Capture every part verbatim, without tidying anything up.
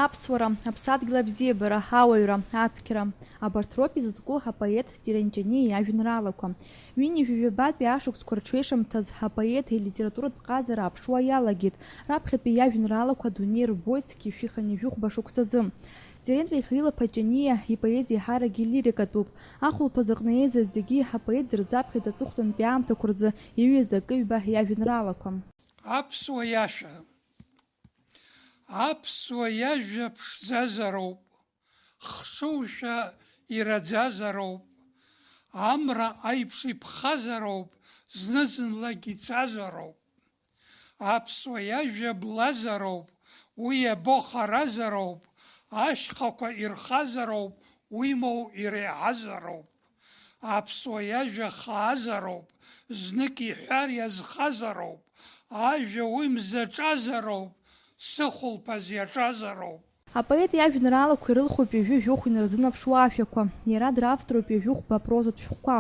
Аԥсуара, аԥсадгьыл абзиабара, ауаҩра, ацқьара. Абарҭ роуп изызку апоет Терент Ҷаниа иажәеинраалақәа. Ҩынҩажәи жәабатәи ашықәсқәа рҽеишамҭаз апоет илитературатә ҟазара аԥшуа иалагеит. Раԥхьатәи иажәеинраалақәа адунеи рбоит зқьи жәшәи хынҩажәи хәба шықәсазы. Терент Михаил-иԥа Ҷаниа ипоезиа еиҳаракгьы лирикатәуп. Ахәылԥаз аҟны еизаз зегьы апоет дырзаԥхьеит аҵыхәтәантәи аамҭақәа рзы иҩыз акы-ҩба иажәеинраалақәа. Аԥсуа иашәа. Аԥсуа иажәа ԥшӡазароуп, хшыушәа ираӡазароуп, амра аиԥш иԥхазароуп, зны-зынлагь ицазароуп. Аԥсуа иажәа блазароуп, уи иабо харазароуп, ашьхақәа ирхазароуп, уимоу иреиҳазароуп. Аԥсуа иажәа хаазароуп, знык иҳәар иазхазароуп, ажәа уи мзаҿазароуп, сыхәылԥаз иаҿазароуп. Апоет иажәеинраалақәа ирылхуп ҩажәи жәохә инарзынаԥшуа ашәақәа. Иара дравторуп ҩажәи хәба апрозатә шәҟәқәа.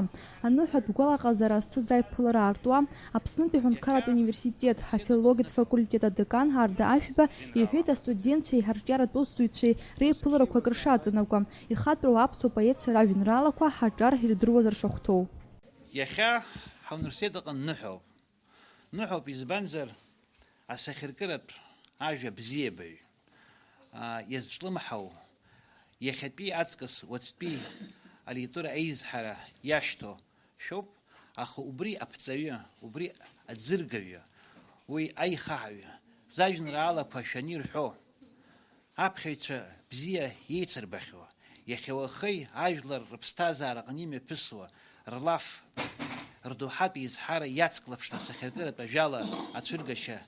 Аныҳәатә гәалаҟазаара асы аиԥылара аартуа, Аԥснытәи аҳәынҭқарратә университет афилологиатә факультет адекан Арда Ашәба иҳәеит астудентцәеи арҿиаратә усзуҩцәеи реиԥыларақәа акры шаҵанакуа, ихатәроу аԥсуа поетцәа ражәеинраалақәа ҳаҿар ирдыруазар шахәҭоу. Иахьа ҳауниверситет аҟны ныҳәоуп. Ныҳәоуп, избанзар, асахьаркыратә ажәа бзиабаҩ, аа, иазҿлымҳау, иахьатәи аҵкыс уаҵәтәи алитература аизҳара иашьҭоу шәоуп, аха убри аԥҵаҩы, убри аӡыргаҩы, уи аихаҳаҩы, зажәеинраалақәа шәанирҳәо, аԥхьаҩцәа бзиа иеицырбахьоу, иахьа уахеи ажәлар рыԥсҭазаараҟны имҩаԥысуа, рлаф, рдоуҳатә еизҳара иацклаԥшны асахьаркыратә ажәала ацәыргашьа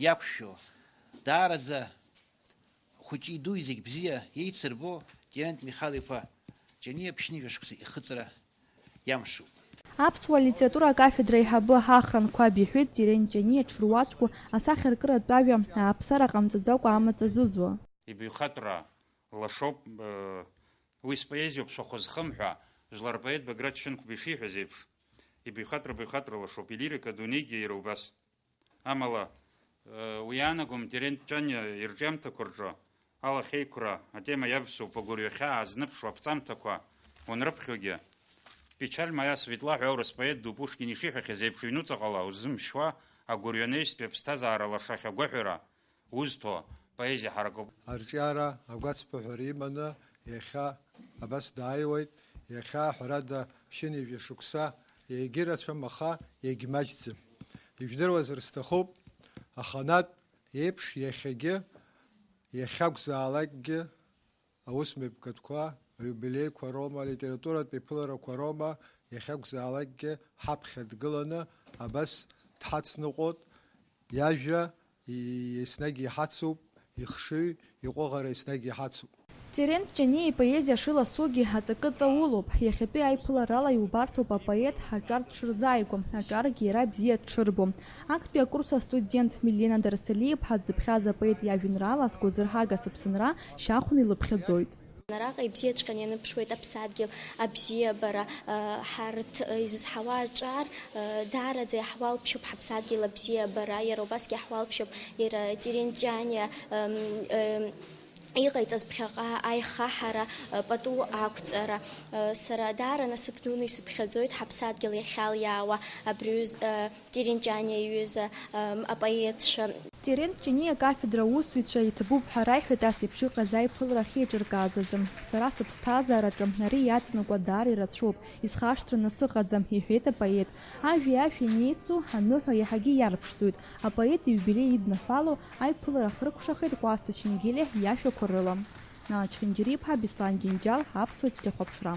иақәшәо, даараӡа хәыҷи дуи зегь бзиа иеицырбо Терент Михал-иԥа Ҷаниа ԥшьынҩажәа шықәса ихыҵра иамшуп. Аԥсуа литература акафедра аиҳабы Ахра Анқәаб иҳәеит, Терент Ҷаниа дшыруаӡәку асахьаркыратә ажәа ааԥсара ҟамҵаӡакәа амаҵ азызуа. Ибаҩхатәра лашоуп, э, уи споезиоуп шәахәа зхымҳәа, жәлар рпоет Баграт Шьынқәба ишиҳәаз еиԥш, ибаҩхатәра баҩхатәра лашоуп, илирика адунеигьы иара убас. Амала, э, уи иаанагом Терент Ҷаниа ирҿиамҭақәа рҿы алахьеиқәра атема иавсуп, агәырҩахьаа аазныԥшуа аԥҵамҭақәа уанрыԥхьогьы. Печаль моя светла ҳәа аурыс поет ду Пушкин ишиҳәахьаз еиԥш, ҩнуҵаҟала узымшьуа агәырҩа анаҩстәи аԥсҭазаара лашахь агәаҳәара узҭо поезиа ҳаракуп. Арҿиара агәацԥыҳәара иманы иахьа абас дааиуеит, иахьа, ҳәарада, ԥшьынҩажәа шықәса, егьырацәам, аха егьмаҷӡам. Ижәдыруазар сҭахуп, аханатә еиԥш, иахьагьы, иахьакәзаалакгьы, аусмҩаԥгатәқәа, аиубилеиқәа роума, алитературатә еиԥыларақәа роума, иахьакәзаалакгьы ҳаԥхьа дгыланы абас дҳацныҟәоит, иажәа и-, еснагь иҳацуп, ихшыҩ, иҟәыӷара еснагь иҳацуп. Терент Ҷаниа ипоезиа шыласугьы аҵакы ҵаулоуп. Иахьатәи аиԥыларала иубарҭоуп апоет аҿар дшырзааигәо, аҿаргьы иара бзиа дшырбо. Актәи акурс астудент Милена Дарсалиаԥҳа дзыԥхьаз апоет иажәеинраала Сгәазырҳага сыԥсынра шьахәны илыԥхьаӡоит. Араҟа ибзиаҵәҟьаны ианыԥшуеит аԥсадгьыл абзиабара, ы, ҳарҭ, ы, изызҳауа аҿар, ы, даараӡа иаҳуалԥшьоуп ҳаԥсадгьыл абзиабара, иара убасгьы иаҳуалԥшьоуп иара Терент Ҷаниа, ым, ым, иҟаиҵаз ԥхьаҟа аихаҳара, ы, пату ақәҵара. Ы, сара даара насыԥ дуны исыԥхьаӡоит ҳаԥсадгьыл иахьалиаауа абри аҩыз-, ы, Терент Ҷаниа иҩыза, ым, апоетцәа. Терент Ҷаниа акафедра аусзуҩцәа иҭабуп ҳәа раҳәеит ас еиԥш иҟаз аиԥылара ахьеиҿыркааз азы. Сара сыԥсҭазаараҿы ари иаҵанакуа даара ирацәоуп, исхашҭраны сыҟаӡам, иҳәеит апоет. Ажәеи ашәеи анеицу аныҳәа иаҳагьы иарԥшӡоит. Апоет ииубилеи идныҳәало аиԥылара ахыркәшахеит Кәасҭа Шьынгелиа иашәақәа рыла. Нана Чхинџьариа-иԥҳа, Беслан Џьынџьал, Аԥсуа телехәаԥшра.